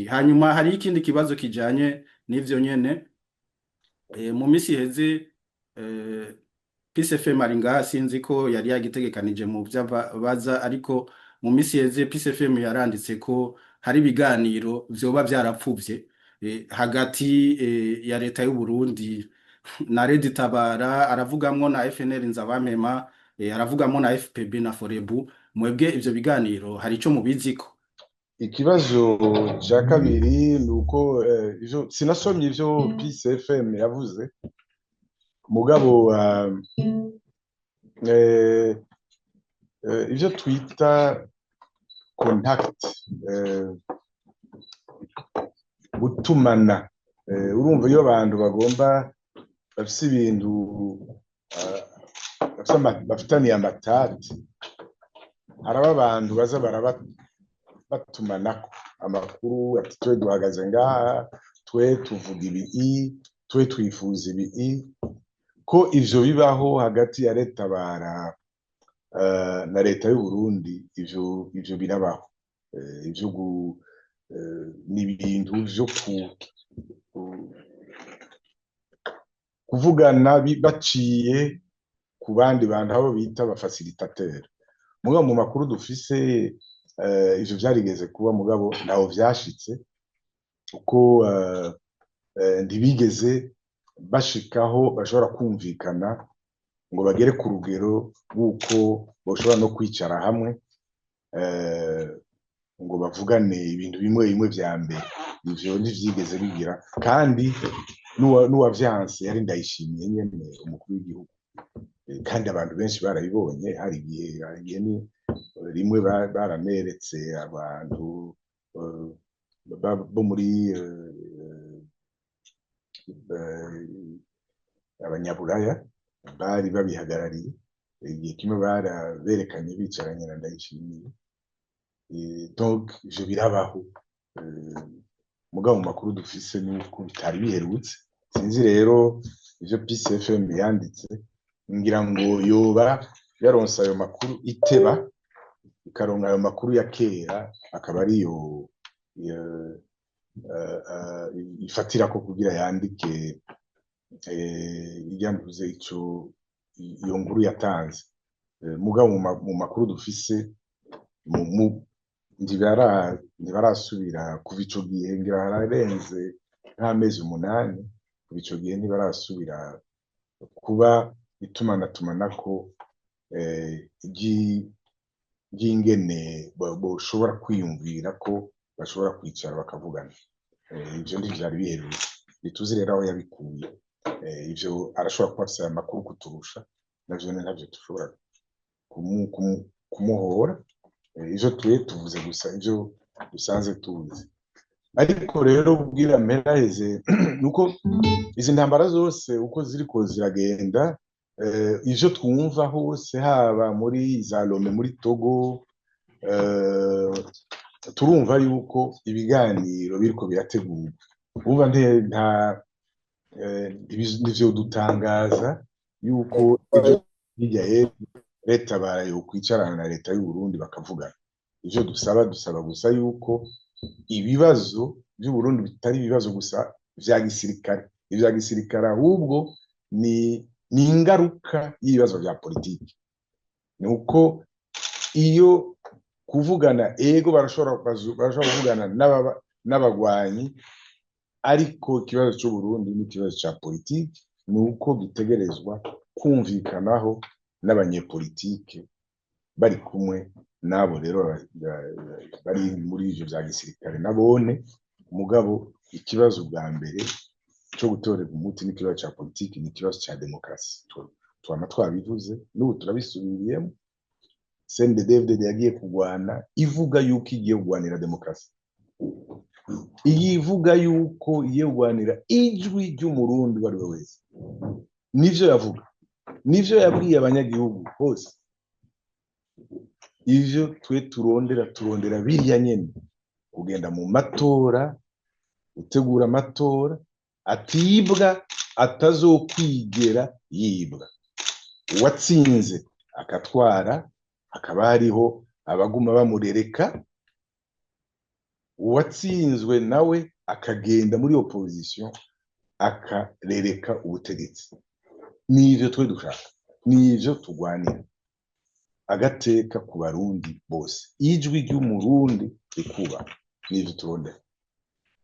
Hanyuma hari ikindi kibazo kijanye n'ivyo nyene. Mu misi iheze, Peace FM ari ngaha, sinzi ko yari yagitegekanije mu vyo baza, ariko mu misi iheze Peace FM yaranditse ko hari ibiganiro vyoba vyarapfuvye hagati ya leta y'u Burundi na Red Tabara, aravugamwo na FNL Nzabampema, aravugamwo na FPB na Forebu. Mwebwe ivyo biganiro hari ico mubiziko? Ikibazo cya kabiri ni uko ivyo sinasomye ivyo Peace FM yavuze, mugabo ivyo twita contact, gutumana, urumva iyo abantu bagomba bafise ibintu bafitaniye amatati, haraba abantu baza baraba batumanako amakuru ati: "Twe duhagaze ngaha, twe tuvuga ibi, twe twifuza ibi." Ko ivyo bibaho hagati ya Leta bara na leta y'u Burundi, ivyo birabaho. Ivyo ni ibintu vyo kuvugana baciye ku bandi bantu, abo bita aba facilitateurs. Mugabo mu makuru dufise, ivyo vyarigeze kuba, mugabo ntaho vyashitse, kuko ntibigeze bashikaho bashobora kumvikana ngo bagere ku rugero rw'uko boshobora no kwicara hamwe ngo bavugane ibintu bimwe bimwe vya mbere. Ivyo ntivyigeze bigira, kandi n'uwavyanse yari Ndayishimiye nyene, umukuru w'igihugu. Kandi abantu benshi barabibonye. Hari igihe ni rimwe baraneretse abantu bo muri abanyaburaya bari babihagarariye. Igihe kimwe baraberekanye bicaranye na Ndayishimiye. Donc ivyo birabaho. Mugabo mu makuru dufise nuko bitari biherutse. Sinzi rero ivyo Peace FM yanditse, ngira ngo yoba yaronse ayo makuru iteba, ikaronka ayo makuru ya kera, akaba ariyo ifatirako kugira yandike irya mvuze ico iyo nkuru yatanze. Mugabo mu makuru dufise, ntibarasubira kuva ico gihe. Ngira hararenze nk'amezi 8. Kuva ico gihe ntibarasubira kuba itumanatumanako ry'ingene boshobora kwiyumvira ko bashobora kwicara bakavugana. Ivyo ntivyari biherutse. Ntituzi rero aho yabikuye. Ivyo arashobora kuba afise amakuru kuturusha, navyo ntavyo dushobora kumuhora. Ivyo twe tuvuze gusa ivyo dusanze tuzi. Ariko rero ubwira mperaheze nuko izi ntambara zose uko ziriko ziragenda, ivyo twumva hose, haba muri za Lomé, muri Togo, turumva yuko ibiganiro biriko birategurwa. Urumva nta ntivyo dutangaza yuko ejo hirya y'ejo leta bayokwicarana na leta y'u Burundi bakavugana. Ivyo dusaba gusa yuko ibibazo vy'u Burundi bitari ibibazo gusa vya gisirikare. Ivya gisirikare ahubwo ni ingaruka y'ibibazo vya politiki. Ni uko iyo kuvugana, ego, barashobora kuvugana n'abagwanyi, ariko ikibazo c'u Burundi n'ikibazo ca politiki, ni uko gitegerezwa kumvikanaho n'abanyepolitike bari kumwe n'abo rero bari muri ivyo vya gisirikare nabone. Mugabo ikibazo bwa mbere co gutorerwa umuti n'ikibazo ca politiki, ni ikibazo ca demokarasi. Twama twabivuze, n'ubu turabisubiriyemo. CNDD-FDD yagiye kugwana ivuga yuko igiye kugwanira demokarasi, iyi ivuga yuko igiye kugwanira ijwi ry'Umurundi uwo ari we wese. Nivyo yavuga, nivyo yabwiye abanyagihugu bose. Ivyo twe turondera biriya nyene: kugenda mu matora, gutegura amatora atibwa, atazokwigera yibwa, uwatsinze akatwara, hakaba hariho abaguma bamurereka. Uwatsinzwe nawe akagenda muri opposition, akarereka ubutegetsi. Nivyo twe dushaka, nivyo tugwanira, agateka ku Barundi bose, ijwi ry'Umurundi rikuba, nivyo turondera.